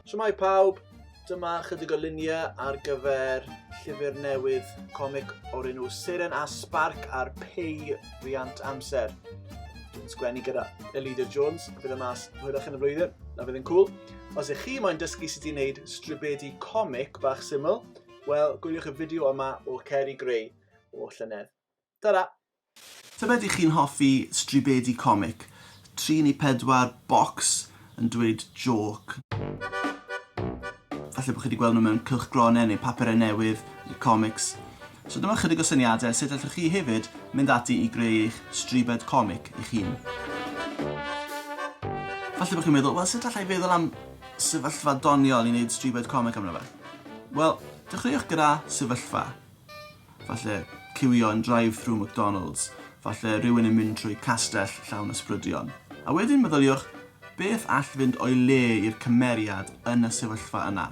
Shwmae pawb, dyma chydig o luniau ar gyfer llyfr newydd comic o'r enw Seren a Sparc a'r Peiriant Amser. Dwi'n sgwennu gyda Elida Jones, a bydd y mas hwyrach yn y flwyddyn, a fydd yn cool. Os ych chi moyn dysgu sut i wneud stribedi comic bach syml, wel, gwyliwch y fideo yma o Ceri Gray o llynedd. Tara! Tybed ych chi'n hoffi stribedi comic? Tri neu pedwar bocs yn dweud jôc. Falle bod chi wedi gweld nhw mewn cylchgronau neu papurau newydd neu comics. So dyma chydig o syniadau sut allwch chi hefyd mynd ati i greu eich stribed comic eich hun. Falle bod chi'n meddwl, wel sut allai feddwl am sefyllfa doniol i wneud stribed comic amdano fe? Wel, dechreuwch gyda sefyllfa. Falle ciwio yn drive-thru McDonalds, falle rhywun yn mynd trwy castell llawn ysbrydion. A wedyn meddyliwch, beth all fynd o'i le i'r cymeriad yn y sefyllfa yna?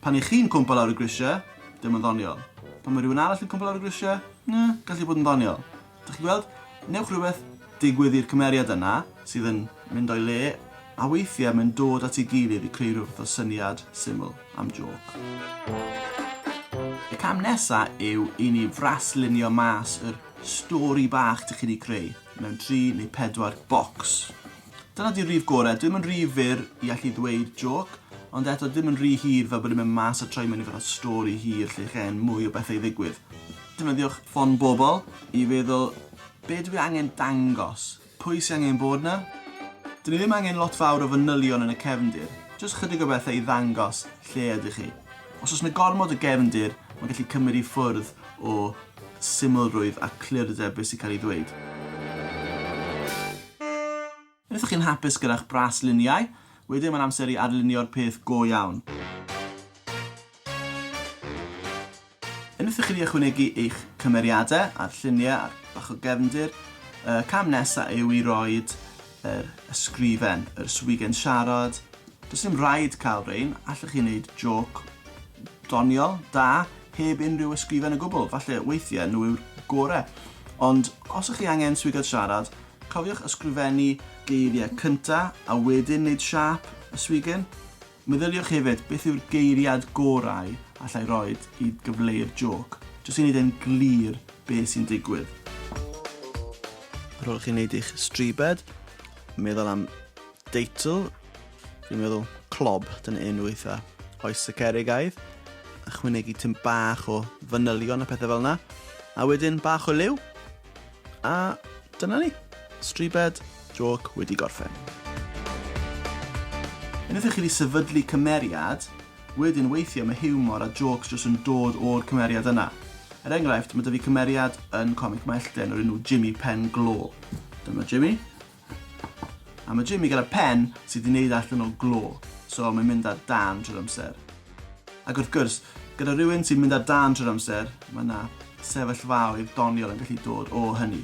Pan y'ch chi'n cwmpo lawr y grisiau, dim yn ddoniol. Pan mae rhywun arall yn cwmpo lawr y grisiau, na, gallu bod yn ddoniol. Dych chi'n gweld? Newch rhywbeth digwydd i'r cymeriad yna sydd yn mynd o'i le, a weithiau mae'n dod at ei gilydd i creu rhyw fath o syniad syml am jôc. Y cam nesa yw i ni fraslunio mas yr stori bach dych chi 'di creu mewn tri neu pedwar bocs. Dyna 'di'r rif gore, dim yn rhy fyr i allu ddweud jôc, ond eto dim yn rhy hir fel bod e'n mynd mas a troi mewn i fath o stori hir lle chi angen mwy o bethau i ddigwydd. Defnyddiwch ffon bobl i feddwl be dwi angen dangos? Pwy sy angen bod 'na? Dyn ni ddim angen lot fawr o fanylion yn y cefndir, jyst chydig o bethau i ddangos lle ydych chi. Os oes 'na gormod o gefndir, mae'n gallu cymryd i ffwrdd o symlrwydd a clirdeb beth sy'n cael ei ddweud. Unwaith ych chi'n hapus gyda'ch brasluniau, wedyn mae'n amser i arlunio'r peth go iawn. Unwaith ych chi wedi ychwanegu eich cymeriadau a'r lluniau a'r bach o gefndir, y cam nesaf yw i roed yr ysgrifen, yr swigen siarad. Does dim rhaid cael rhein, allwch chi wneud jôc doniol, da, heb unrhyw ysgrifen o gwbl. Falle weithiau nhw yw'r gorau. Ond os ych chi angen swigod siarad, cofiwch ysgrifennu geiriau cynta a wedyn wneud siâp y swigen. Meddyliwch hefyd, beth yw'r geiriad gorau allai roed i gyfleu'r jôc? Jyst i wneud e'n glir be sy'n digwydd. Ar ôl i chi wneud eich stribed, meddwl am deitl, fi'n meddwl clob, dyna enw eitha oes y cerigaidd, ychwanegu tym bach o fanylion a pethau fel yna, a wedyn bach o liw, A dyna ni. Stribed, jôc wedi gorffen. Unwaith ych chi wedi sefydlu cymeriad, wedyn weithiau mae hiwmor a jôcs jyst yn dod o'r cymeriad yna. Er enghraifft, mae 'da fi cymeriad yn comic Mellten o'r enw Jimmy Pen Glo. Dyma Jimmy. A mae Jimmy gyda pen sydd wedi wneud allan o glo, so mae'n mynd ar dân trwy'r amser. Ac wrth gwrs, gyda rhywun sy'n mynd ar dân trwy'r amser, mae yna sefyllfaoedd doniol yn gallu dod o hynny.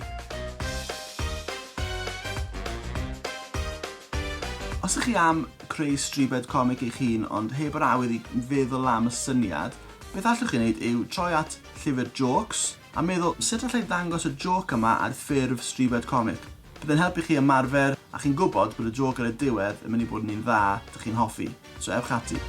Os ydych chi am creu stribed comic eich hun ond heb yr awydd i feddwl am y syniad, beth allwch chi wneud yw troi at llyfr jôcs a meddwl sut allai ddangos y jôc yma ar ffurf stribed comic. Bydd e'n helpu chi ymarfer a chi'n gwybod bod y jôc ar y diwedd yn mynd i bod yn un dda dych chi'n hoffi, so ewch ati.